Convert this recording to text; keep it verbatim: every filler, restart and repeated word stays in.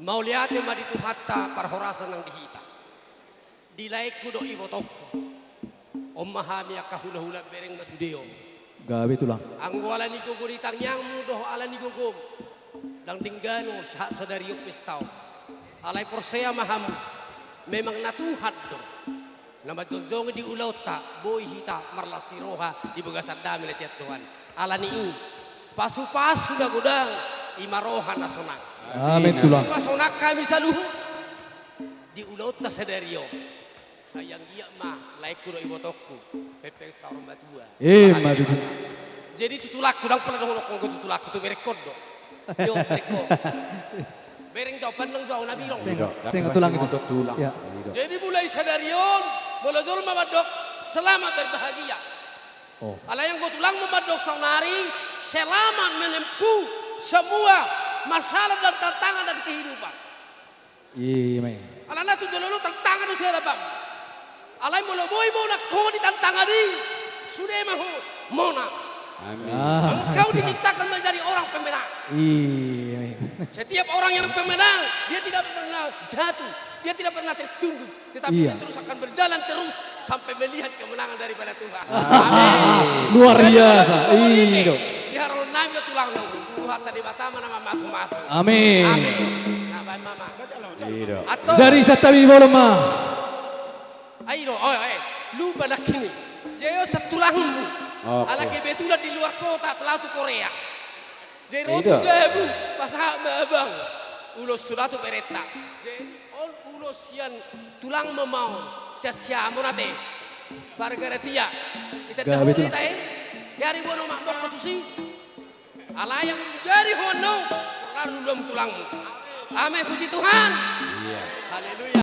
Mauliate ma di Tuhanta parhorasan nang di hita. Di laengku dohot ibotongku. On ma hami angka hulahula, bereng ma sude on. Gabe tulang. Anggo ala ni gogo ni tangiangmu dohot ala ni gogom, ndang denggan on sahat sadari on pesta on. Alai porsea ma hamu, memang na Tuhan do na manjonjongi di ulaonta, boi hita marlas ni roha di bagasan dame na sian Tuhan. Ala ni i, pasupasu na godang, i ma roha na sonang. Amin, tulang. I ma sonang hami saluhut di ulaonta sadari on. Sai anggiat ma laengku dohot ibotongku pengpeng saur matua. Ima tutu. Jadi tu tulangku, ndang pola dohononku tu tulangku, tu berengkon do. Yo, berengkon. Bereng jo, pandang jo, na birong. Tengok, tengok tulang itu. Tulang. Ya. Jadi mulai sadari on, molo jolma mandok, selamat berbahagia. Oh. Alai anggo tulangmu mandok saonari, selamat menempuh semua masalah dan tantangan dan kehidupan. Ima. Alana tu jolo-jolo tantangan do sada bang. Alai molo boi monang ho di tantangan i, sude ma ho monang. Amin. Ah, engkau diciptakan menjadi orang pemenang. Ima. Setiap orang yang pemenang, dia tidak pernah jatuh, dia tidak pernah tertunduk, tetapi dia terus akan berjalan terus sampai melihat kemenangan daripada Tuhan. Amin. Luar biasa. Jadi, kalau bisa, iya, ini, dong. Di haroro nami do tulang, Tuhanta Debata ma na mamasu-masu. Amin. Amin. Nah, baik, Mama. Iya, dong. Atau jadi santabi bolon ma. Ayo, oh, eh, lupa dah kini. Jadi, oh, satulangmu. Oke. Ala kebetulan di luar kota, telah tu Korea. Jadi, roti jabu, pasahat ma abang. Ulos sudah tu bereta. Jadi, on ulos sian tulang ma on, sian siamun ate. Pargaratia. Ita dah holi tahe. Jadi, bono mak mokko tusi. Alai yang menjadi hono, lalu luam tulangmu. Amin, puji Tuhan. Iya.